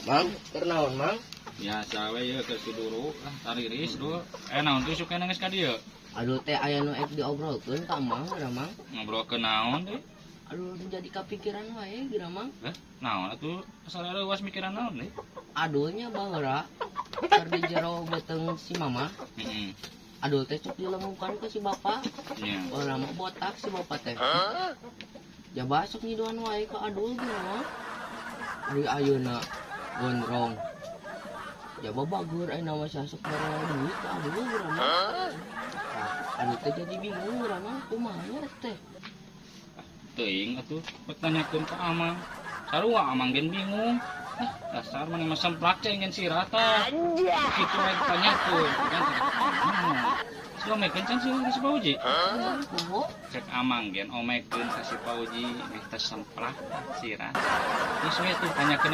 Mang, keur naon, Mang? Biasa we ye keur siduru ah tariris dul. Eh, naon tuh suka nangis ka dieu? Aduh teh, aya nu ek diobrolkeun ka Mang, geura, Mang. Ngobrolkeun naon deui? Aduh, jadi kapikiran wae geura, Mang. Eh, naon atuh, asal leuwas mikiran naon deui? Adulnya baheula keur di jero beuteung si mama. Adul teh sok dilengukan ke si bapak. Baheula mah botak si bapak teh. Jaba sok nyiduan wae ka Adul geura, Mang. Ari ayeuna gondrong. Jaba bager, ayeuna mah sok mere duit ka Adul geura, Mang. Nah, Adul teh jadi bingung geura, Mang, kumaha nya teh? Teuing atuh, rek tanyakeun ka Amang. Sarua Amang gen bingung. Ah, dasar maneh mah semplak cai ngan sirah tah. Kitu we ditanyakeun kan. Si omekeun can sih ka si Pauji? Poho. Cek Amang gen omekeun ka si Pauji, meh teh semplak sirah. Geus we tuh tanyakeun.